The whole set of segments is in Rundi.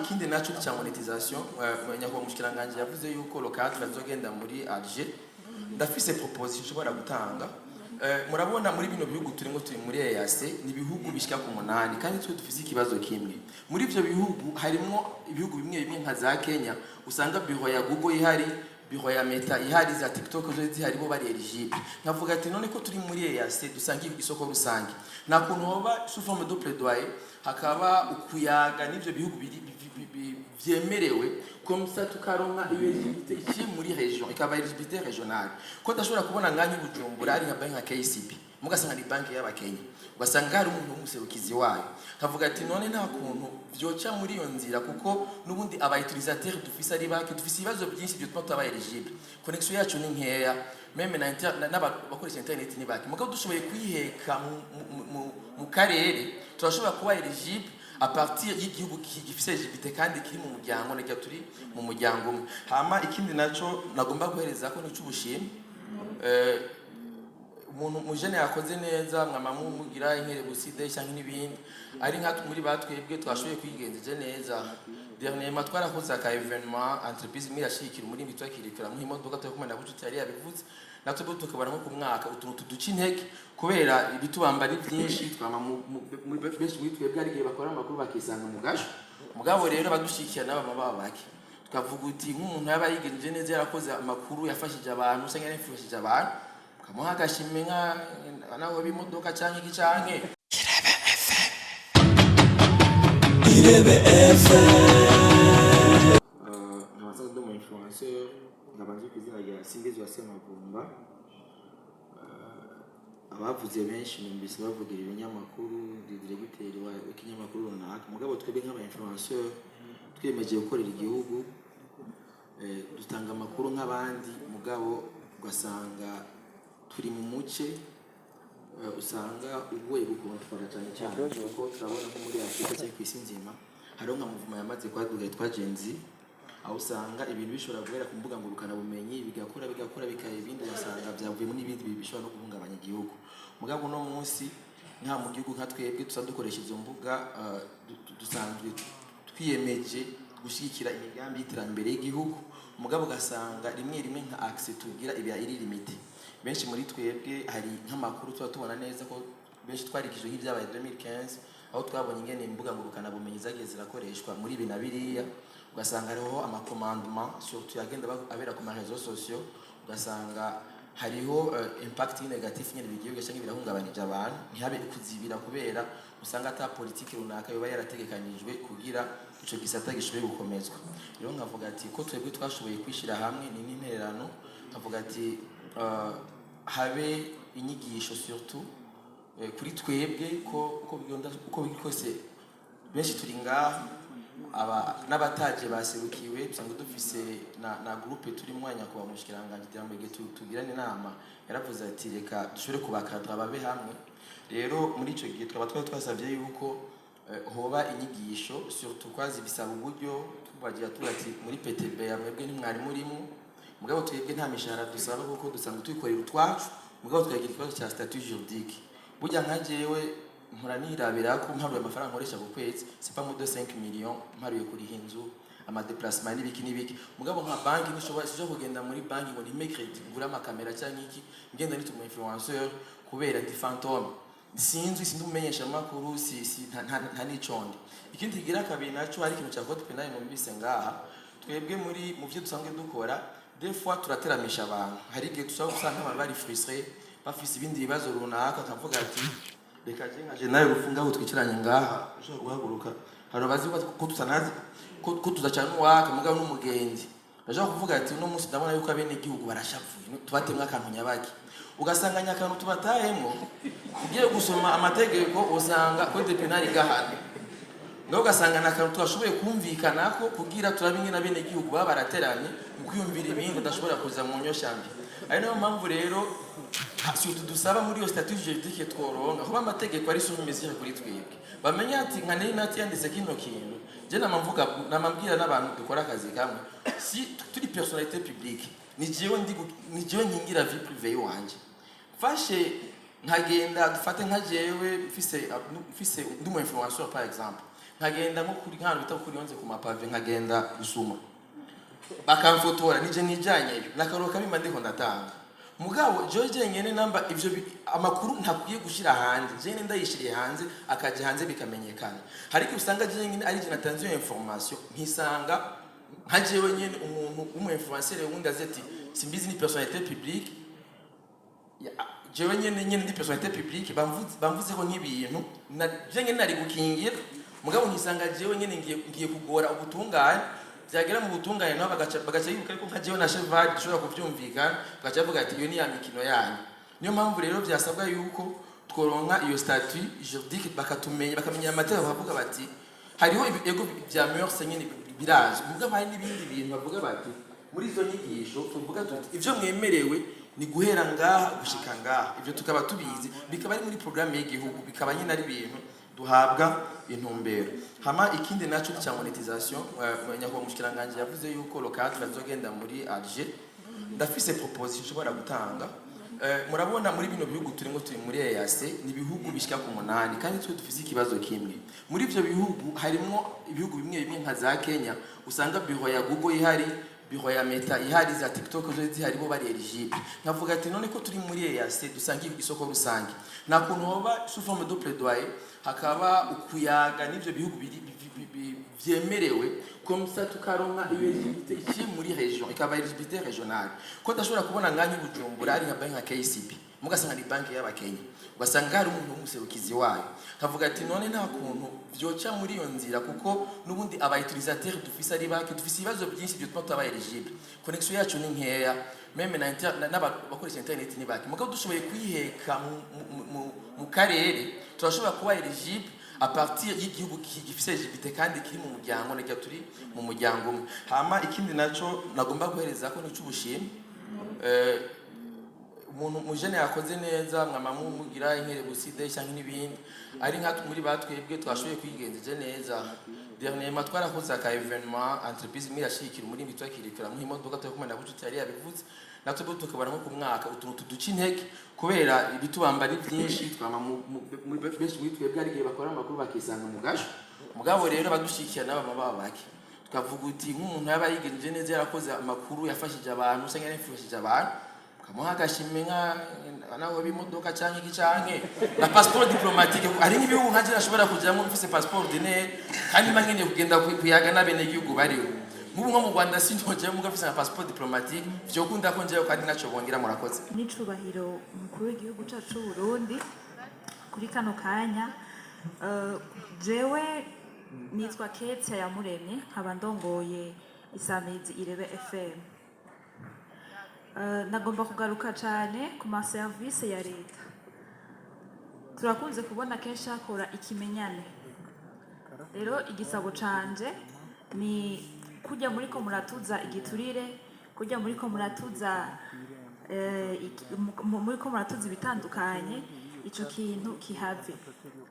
Ikindi naco cya monétisation, nyakubahwa mushikiranganje yavuze yuko le 4 azogenda muri Alger. Ndafise proposition nshobora gutanga. Murabona muri bino bihugu turimo, turi muri EAC, ni ibihugu bishika ku 8, kandi twe dufise ikibazo kimwe. Muri ivyo bihugu harimwo ibihugu bimwe bimwe nka za Kenya, usanga bureau ya Google ihari, bureau ya Meta ihari, za TikTok zo zihari, bo bari éligible. Nkavuga ati none ko turi muri EAC, dusanga isoko rusange, nta kuntu hoba sous forme de plaidoyer, hakaba ukuyaga n'ivyo bihugu biri vyemerewe, comme ça tukaronka iyo éligibilité iciye muri région, ikaba éligibilité régionale. Ko ndashobora kubona nganya i Bujumbura ari nka banki nka KCB, mugasanga ni banki y'Abakenya, ugasanga hari umuntu w'umuserukizi wayo. Nkavuga ati none nta kuntu vyoca muri iyo nzira, kuko n'ubundi aba utilisateur dufise ari bake, dufise ibibazo byinshi byotuma tutaba éligible. Connexion yacu ni nkeya, même n'abakoresha internet ni bake. Mugabo dushoboye kuyiheka mu karere, turashobora kuba éligible à partir y'igihugu gifise éligibilité kandi kiri mu muryango, nega turi mu muryango umwe. Hama ikindi naco nagomba guhereza ko ni c'ubushimwe. Umuntu mujene yakoze neza, mwama mumugira inkerebuside cyangwa n'ibindi, ari nka muri batwebwe twashoboye kwigenzeje neza. Dernièrement twarakoze aka événement, entreprise imwe irashikira umurimbi, twakirikira mu imodoka, turi kumwe na Bucuti yari yabivuze, natwe bwo tukabona nko ku mwaka utuntu tuduca intege kubera ibitubamba ari byinshi. Twama benshi muri twebwe hari igihe bakora amakuru bakisanga mu gasho. Mugabo rero abadushikira nabo baba bake. Tukavuga uti nk'umuntu yaba yigenjeje neza, yarakoze amakuru yafashije abantu cyangwa yarafashije abantu, ukamuha agashimwe nka nawe b'imodoka canke iki canke Irebe FM. Nkaba nsanzwe ndi umu influenceur, nkaba nzwi ku izina rya Singizwa Semavumba. Abavuze benshi numvise bavugira ibinyamakuru, ndi diregiteri w'ikinyamakuru runaka. Mugabo twebwe nk'aba influenceur twiyemeje gukorera igihugu. Dutanga amakuru nk'abandi, mugabo ugasanga turi mu muce usanga ugoye gukontorora, cyane cyane kuko turabona nko muri Afurika cyangwa ku isi nzima hariho nka mouvement yamaze kwaduka yitwa Gen Z, aho usanga ibintu bishobora guhera ku mbuga ngurukanabumenyi, bigakora, bigakora, bikaba ibindi, ugasanga byavuyemo n'ibindi bintu bishobora no guhungabanya igihugu. Mugabo uno munsi nta mu gihugu nka twebwe tusa dukoresha izo mbuga, dusanzwe twiyemeje gushyigikira imigambi y'iterambere y'igihugu. Mugabo ugasanga rimwe rimwe nka accès tugira iba iri limité. Benshi muri twebwe hari nk'amakuru tuba tubona neza ko benshi twarikijwe nk'ibyabaye 2015, aho twabonye ingene imbuga ngurukanabumenyi zagiye zirakoreshwa muri ibi na biriya, ugasanga hariho ama commandement surtout yagenda abera ku ma réseaux sociaux, ugasanga hariho impact négatif nyene bigiye cyangwa birahungabanije abantu, ntihabe kuzibira kubera usanga ata politiki runaka yoba yarategekanijwe kugira ico gisata gishoboye gukomezwa. Rero nkavuga ati ko twebwe twashoboye kwishira hamwe ni n'intererano, nkavuga ati habe inyigisho surtout kuri twebwe, ko uko bigenda, uko biri kose benshi turi ngaha, aba n'abataje baserukiwe. Dusanzwe dufise na groupe turimo. Nyakubahwa mushikiranganje iterambere, igihe tugirana inama yaravuze ati reka dushobore kubakadra babe hamwe. Rero muri ico gihe twaba twari twasavye yuko hoba inyigisho, surtout kwazi bisaba uburyo. Tubagira tugira ati muri PTB ya mwebwe ntimwari murimo, mugabo twebwe nta mishahara dusaba kuko dusanzwe twikorera utwacu, mugabo tukagira ikibazo cya statut juridique. Burya nka jewe mpora nirabira ko mparuye amafaranga nkoresha ku kwezi, c'est pas moins de 5 millions, mparuye kuriha inzu, ama déplacement n'ibiki n'ibiki. Mugabo nka banki nishobora, sishobora kugenda muri banki ngo nime crédit ngure amakamera cyangwa iki, ngenda nitwa umu influenceur, kubera ndi fantôme, sinzwi, sindi umumenyesha makuru, si nta n'icondi. Ikindi kigira kabiri naco, hari ikintu cya code pénal numvise ngaha. Twebwe muri mu byo dusanzwe dukora, des fois turateramisha abantu. Hari igihe dushobora gusanga abantu bari frustré, bafise ibindi bibazo runaka, akavuga ati reka je nka je nawe rufunga aho twicaranye ngaha, ushobora guhaguruka, hari abazi ko tutanazi ko tudacana uwaka, mugabo n'umugenzi bashobora kuvuga ati uno munsi ndabona yuko abene igihugu barashavuye, tubatemwe akantu nyabaki. Ugasanga nyakantu tubatahemwo, ugiye gusoma amategeko usanga code pénal igahana nawe, ugasanga ni akantu twashoboye kumvikana ko kugira turabe ingene abene igihugu baba barateranye mu kwiyumvira ibindi udashobora kuza mu nyoshambi. Ari nayo mpamvu rero surtout dusaba muri iyo statut juridique tworonka kuba amategeko ari sur mesure kuri twebwe, bamenye ati nka nari nati yanditse kino kintu. Je nama mvuga, namambwira n'abantu dukora akazi kamwe, si turi personnalité publique, ni jewe ni jewe nkingira vie privée wanje. Mfashe nkagenda, dufate nka jewe mfise ndi umu influenceur par exemple, Nkagenda nko kuri nk'ahantu bita kuri yonze ku mapave, nkagenda gusuma, bakamfotora, nije nijyanyeyo nakaro kabimba ndiko ndatanga. Mugabo jewe jenyene namba ivyo amakuru ntakwiye gushira hanze, jenyene ndayishiriye hanze, akaja hanze, bikamenyekana. Hari igihe usanga jenyene ari je natanze iyo information, nkisanga nka jewe nyene umuntu w'umu influenceur wundi azi ati simbizi, ni personnalité publique. Jewe nyene ndi personnalité publique, bamvuzeho nk'ibintu na je nyene nari gukingira, mugabo nkisanga jewe nyene ngiye kugora ubutungane. Byagera mu butungane nabo bagaca yibuka ariko nka jewe na Cheval dushobora kuvyumvikana, bagaca bavuga ati iyo ni ya mikino yanyu. Niyo mpamvu rero byasabwa yuko tworonka iyo statut juridique, bakatumenya, bakamenya amategeko, bakavuga bati hariho ego bya mœurs nyene birazwi, mugabo hari n'ibindi bintu bavuga bati muri izo nyigisho tuvuga tuti ivyo mwemerewe ni guhera ngaha gushika ngaha, ivyo tukaba tubizi, bikaba ari muri programme y'igihugu, bikaba nyine ari ibintu duhabwa intumbero. Hama ikindi naco cya monétisation, nyakubahwa umushikiranganji yavuze yuko le 4 azogenda muri Alger. Ndafise proposition nshobora gutanga. Murabona muri bino bihugu turimo, turi muri EAC, ni ibihugu bishika ku 8, kandi twe dufise ikibazo kimwe. Muri ivyo bihugu harimwo ibihugu bimwe bimwe nka za Kenya, usanga bureau ya Google ihari, bureau ya Meta ihari, za TikTok zo zihari, bo bari éligible. Nkavuga ati none ko turi muri EAC, dusanga isoko rusange, nta kuntu hoba sous forme de plaidoyer, hakaba ukuyaga n'ivyo bihugu biri vyemerewe, comme ça tukaronka iyo éligibilité iciye muri région, ikaba éligibilité régionale. Ko ndashobora kubona nganyi Bujumbura ari nka banki nka KCB, mugasanga ni banki y'abakenya, ugasanga hari umuntu w'umuserukizi wayo. Nkavuga ati none nta kuntu vyoca muri iyo nzira, kuko n'ubundi aba utilisateur dufise ari bake, dufise ibibazo byinshi bituma tutaba éligible, connexion yacu ni nkeya, même n'abakoresha internet ni bake. Mugabo dushoboye kuyiheka mu karere, turashobora kuba éligible à partir y'igihugu gifise éligibilité kandi kiri mu muryango, nega turi mu muryango umwe. Hama ikindi naco nagomba guhereza ko ni c'ubushimwe. Umuntu mujene yakoze neza, mwama mumugira inkerebuside cyangwa n'ibindi, ari nka muri batwebwe twashoboye kwigenzeje neza. Dernièrement twarakoze aka événement, entreprise imwe irashikira umurimbi, twakirikira mu imodoka, turi kumwe na Bucuti yari yabivuze, natwe bwo tukabona nko ku mwaka utuntu tuduca intege kubera ibitubamba ari byinshi. Twama benshi muri twebwe hari igihe bakora amakuru bakisanga mu gasho. Mugabo rero abadushikira nabo baba bake. Tukavuga uti nk'umuntu yaba yigenjeje neza, yarakoze amakuru, yafashije abantu cyangwa yarafashije abantu, kamuha agashimwe nka nawe b'imodoka canke iki canke na passeport diplomatique. Hari nk'ibihugu nka je nashobora kujamwo mfise passeport ordinaire, kandi mba nkeneye kugenda kuyaga n'abenegihugu bariho. Nk'ubu nko mu Rwanda sintojeyo muga mfise nka passeport diplomatique, vyokunda ko njeyo kandi naco bongera. Murakoze. N'icubahiro umukuru w'igihugu cyacu c'u Burundi kuri kano kanya, jewe nitwa Ketia Yamuremye, nkaba ndongoye isamizi Irebe FM. Nagomba kugaruka cyane ku ma service ya leta. Turakunze kubona kenshi hakora ikimenyane. Rero igisabo canje ni kujya muri ko muratuza igiturire, kujya muri ko muratuza muri ko muratuza ibitandukanye, ico kintu kihave,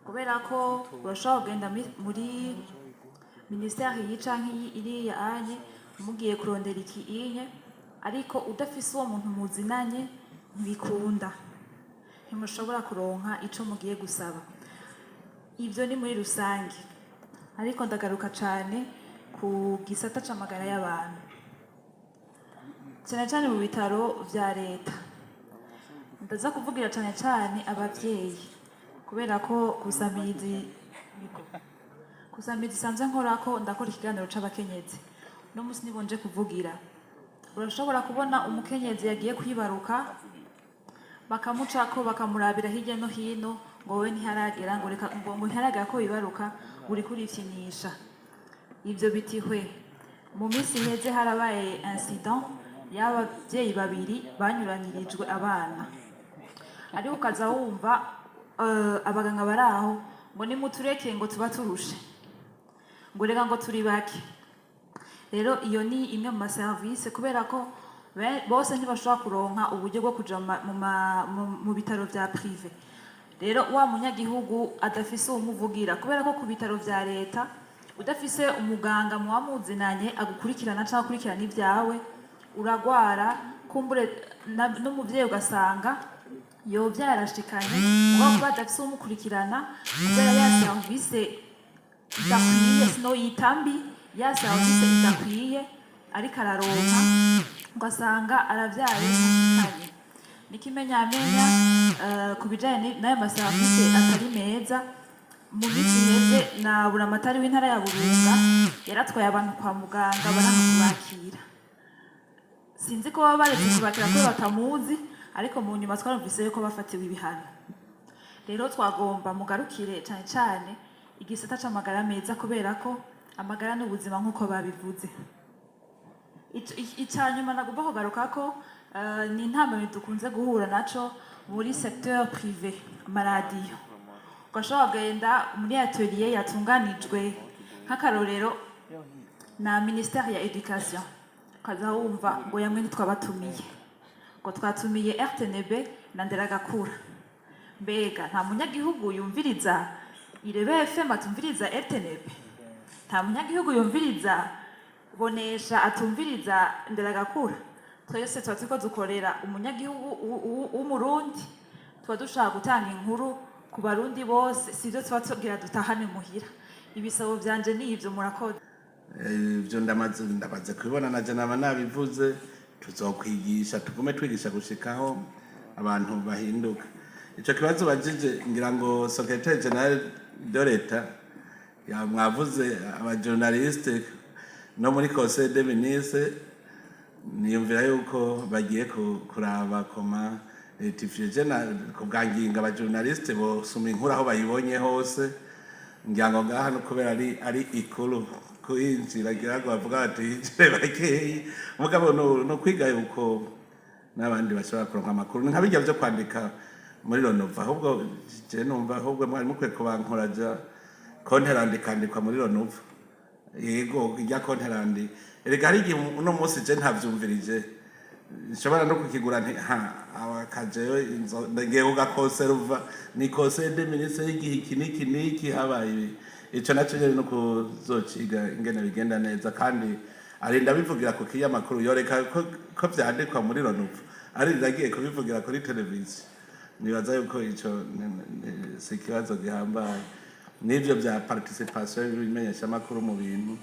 kubera ko urashobora kugenda muri ministère iyi canke iyi iriya anye, mugiye kurondera iki inye, ariko udafise uwo muntu muzinanye ntibikunda, ntimushobora kuronka ico mugiye gusaba. Ibyo ni muri rusange, ariko ndagaruka cane ku gisata c'amagara y'abantu, cyane cyane mu bitaro vya leta. Ndaza kuvugira cane cane abavyeyi, kubera ko kusamizi isanzwe nkorako, ndakora ikiganiro c'abakenyezi. Uno munsi nibo nje kuvugira. Urashobora kubona umukenyezi yagiye kwibaruka, bakamucako, bakamurabira hirya no hino ngo wowe ntiharagera, ngo reka, ngo ntiharagera ko wibaruka, uriko urifyinisha. Ibyo bitihwe. Mu minsi iheze harabaye incident y'ababyeyi babiri banyuranyirijwe abana, ariko ukaza wumva abaganga bari aho ngo nimutureke, ngo tuba turushe, ngo reka, ngo turi bake. Rero iyo ni imwe mu maserivisi, kubera ko bose ntibashobora kuronka uburyo bwo kuja mu bitaro vya privé. Rero wa munyagihugu adafise uwumuvugira, kubera ko ku bitaro vya leta udafise umuganga muba muzinanye agukurikirana canke akurikirana ibyawe, uragwara kumbure n'umuvyeyi ugasanga yovyara arashikanye, mugabo kuba adafise uwumukurikirana kubera ya serivisi. idakwiye, sinoyita mbi, ya serivisi idakwiye ariko araronka, ugasanga aravyaye ntashikanye. N'ikimenyamenya, ku bijanye n'ayo maserivisi atari meza, mu minsi iheze na buramatari w'intara ya Burunga yaratwaye abantu kwa muganga, baranga kubakira. Sinzi ko baba baretse kubakira kubera batamuzi, ariko mu nyuma twarumvise yuko bafatiwe ibihano. Rero twagomba mugarukire cane cane igisata c'amagara meza, kubera ko amagara n'ubuzima nk'uko babivuze. Ica nyuma nagomba kugarukako, ni intambamyi dukunze guhura naco muri secteur privé, amaradiyo. Ugashobora kugenda muri atelier yatunganijwe, nk'akarorero na ministère ya éducation, ukaza wumva ngo yamwe ntitwabatumiye, ngo twatumiye RTNB na Nderagakura. Mbega nta munyagihugu yumviriza Irebe FM atumviriza RTNB? Nta munyagihugu yumviriza Bonesha atumviriza Nderagakura? Twese tuba turiko dukorera umunyagihugu w'Umurundi, tuba dushaka gutanga inkuru ku Barundi bose, sivyo tuba tugira dutahane muhira. Ibisabo vyanje ni ivyo, murakoze. Ibyo ndamaze kubibona, naje naba nabivuze. Tuzokwigisha, tugume twigisha gushikaho abantu bahinduka. Ico kibazo bajije, ngira ngo secrétaire général de l'État ya mwavuze abajournaliste no muri conseil des ministres, niyumvira yuko bagiye kuraba koma rectifier. Na ku bwa ngingo, abajournaliste bosoma inkuru aho bayibonye hose. Ngira ngo ngaha no kubera ari ikuru kuyinjira, ngira ngo bavuga bati yinjire bakeyi. Mugabo no kwiga yuko n'abandi bashobora kuronka amakuru, ni nka bijya vyo kwandika muri Renouveau. Ahubwo je numva ahubwo mwari mukwiye kubankoraja compte rendu ikandikwa muri Renouveau. Yego, irya compte rendu erega hari igihe uno munsi je ntavyumvirije, nshobora no kukigura nti ha abakajeyo ngiye kugakonserva, ni conseil des ministres y'igihe iki n'iki n'iki habaye ibi. Ico naco nyene no kuzociga ingene bigenda neza. Kandi arinda bivugira ku kinyamakuru, yoreka ko vyandikwa muri Renouveau, arinda agiye kubivugira kuri televiziyo. Nibaza yuko ico si ikibazo gihambaye. N'ivyo vya participation y'ibimenyeshamakuru mu bintu,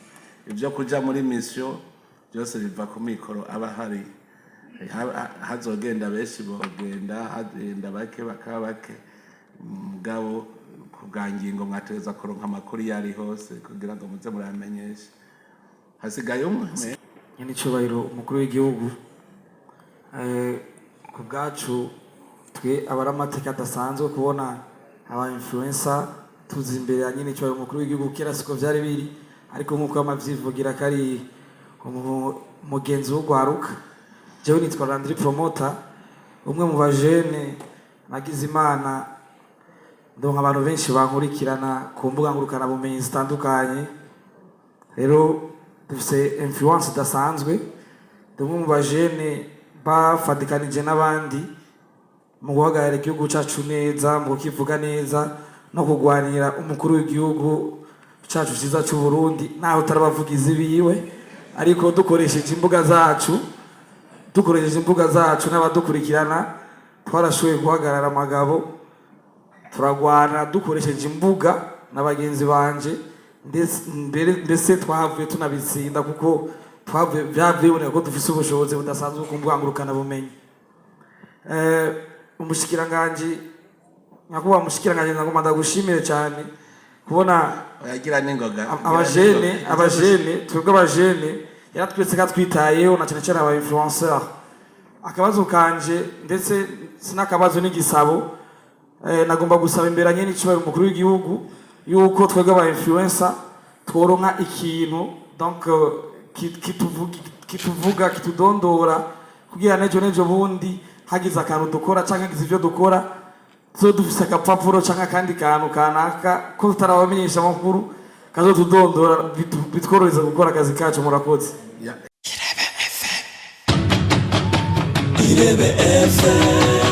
ivyo kuja muri mission, byose biva ku mikoro aba ahari. Hazogenda benshi bogenda, hagenda bake bakaba bake. Mugabo ku bwa ngingo, mwategereza kuronka amakuru iyo ari hose kugira ngo muze muramenyeshe. Hasigaye umwe. Nyene icyubahiro umukuru w'igihugu, ku bwacu twe aba ari amateka adasanzwe kubona aba influencer tuzi imbere ya nyene icyubahiro umukuru w'igihugu. Kera siko vyari biri, ariko nk'uko yamavyivugira ko ari umugenzi w'ugwaruka. Jewe nitwa Landry Promoter, umwe mu bajene nagize Imana ndonka abantu benshi bankurikirana ku mbuga ngurukanabumenyi zitandukanye. Rero dufise influence idasanzwe. Ndi umwe mu bajene bafatikanije n'abandi mu guhagarara igihugu cacu neza, mu kukivuga neza no kugwanira umukuru w'igihugu cacu ciza c'u Burundi, naho tutari abavugizi biwe, ariko dukoresheje imbuga zacu n'abadukurikirana, twarashoboye guhagarara amagabo, turagwana dukoresheje imbuga na bagenzi banje. Ndetse twahavuye tunabitsinda, kuko twavuye byavuye biboneka ko dufise ubushobozi budasanzwe ku mbuga ngurukanabumenyi. Umushikiranganji, nyakubahwa mushikiranganji, nagomba ndagushimire cyane kubona Oyagira n'ingoga. abajene, twebwe abajene yaratwetse ko atwitayeho, na cyane cyane aba influenceur. Akabazo kanje, ndetse sinakabazo n'igisabo, nagomba gusaba imbere nyene icubahiro umukuru w'igihugu yuko twebwe aba influencer tworonka ikintu, donc kituvuga, kitudondora, kugira nejo nejo bundi hagize akantu dukora canke hagize ivyo dukora, tuzo dufise agapapuro canke akandi kantu kanaka ko tutarabamenyesha amakuru kazotudondora, bitworohereza gukora akazi kacu. Murakoze. Ya. Irebe FM.